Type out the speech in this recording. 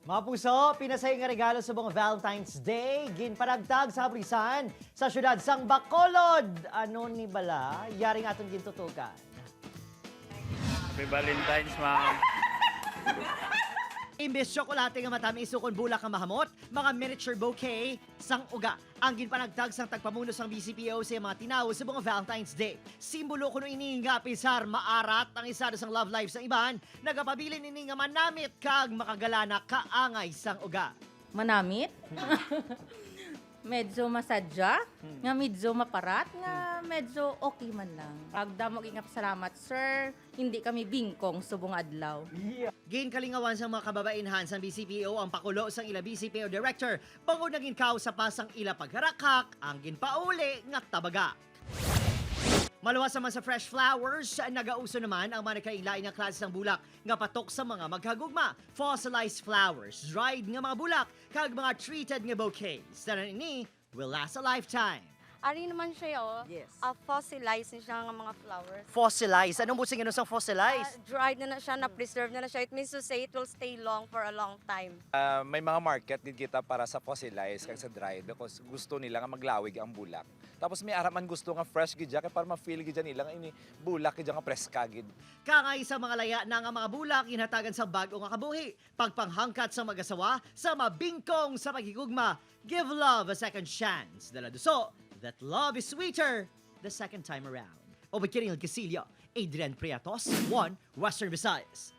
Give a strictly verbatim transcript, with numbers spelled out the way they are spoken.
Mga puso, pinasayo nga regalo subong Valentine's Day, ginpanagtag sa kapulisan sa siyudad sang Bacolod. Ano ni bala? Yari nga aton gintutukan. Happy Valentine's, ma'am. Imbes tsokolate nga matamis ukon bulak nga mahamot, mga miniature bouquet sang uga ang ginpanagtag sang tagpamuno sang B C P O sa mga tinawo subong Valentine's Day. Simbolo kuno ini nga apisar maarat ang estado sang love life sang iban, nagapabilin ini nga manamit kag makagalana kaangay sang uga. Manamit. Medyo masadya, nga medyo maparat, nga medyo okay man lang. Pagdamo gyud nga pasalamat, sir, hindi kami bingkong subong adlaw. Ginkalingawan sang mga kababainhan sang B C P O ang pakulo sang ila B C P O director bangod nga ginkausa pa sang ila pagharakhak ang ginpauli nga tabaga. Maluwas naman sa fresh flowers, nagauso naman ang mga nagkalainlain nga klase sang bulak nga patok sa mga maghagugma. Fossilized flowers, dried nga mga bulak, kag mga treated nga bouquets. Tanan ini will last a lifetime. Ari naman siya, oh. Yes. Ah, fossilized na siya nga mga flowers. Fossilized? Anong buot silingon sang fossilized? Ah, dried na na siya, na-preserve na na siya. It means to say it will stay long for a long time. Ah, may mga market gid kita para sa fossilized kag sa dried because gusto nila nga maglawig ang bulak. Tapos may ara man gusto nga fresh gid siya kay para ma-feel gid siya nila nga ini bulak gid siya nga preska gid. Kaangay sa mga laya na nga mga bulak, ginhatagan sa bag-o nga kabuhi, pagpanghangkat sa mag-asawa, sa mabingkong sa paghigugma. Give love a second chance. Dala Duso, that love is sweeter the second time around. Ubod kini nga Casillo, Adrian Priatos, One Western Visayas.